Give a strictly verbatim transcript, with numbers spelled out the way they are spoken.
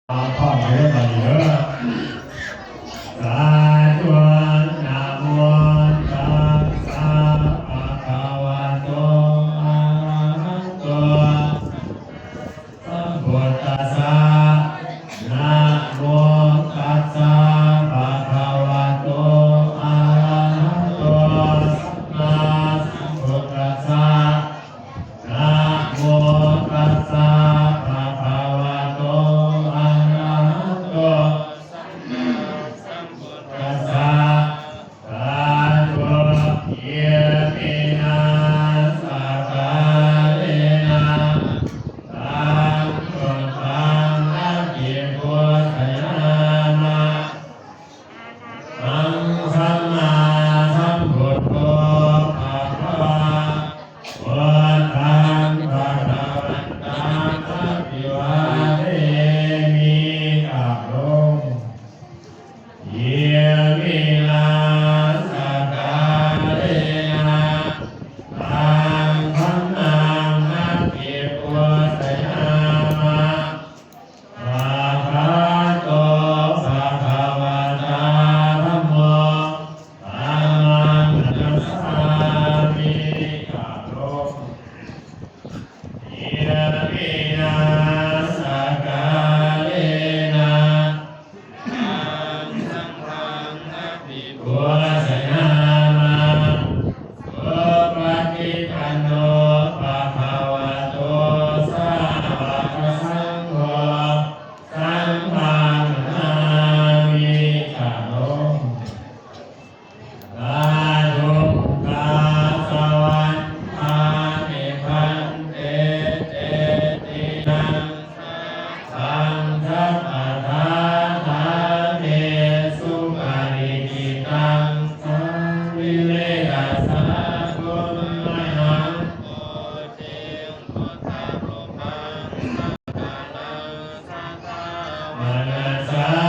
เอาพร้อมกันเลยบัดนี้เด้อ Sādhu. Namo tassa bhagavato arahato sambuddhassa. Namo tassa bhagavato arahato sammāsambuddhassa. Namo tassa bhagavato arahato sammāsambuddhassa. Sādhu. Iminā sakkārena taṃ buddhaṃ abhipūjayāma. Arahaṃ sammāsambuddho bhagavā, buddhaṃ bhagavantaṃ abhivādemi. Gāravo. Iminā sakkārena taṃ dhammaṃ abhipūjayāma. Svākkhāto bhagavatā dhammo, dhammaṃ namassāmi. Gāravo. Iminā sakkārena taṃ saṅghaṃ abhipūjayāma. Supaṭipanno bhagavato sāvakasaṅgho, saṅghaṃ namāmi. Gāravo. Sādhu. Ācavandāmi bhante cetiyaṃ sabbaṃ sabbaṭṭhāne supatiṭṭhitaṃ saṅghamhi satthā manasā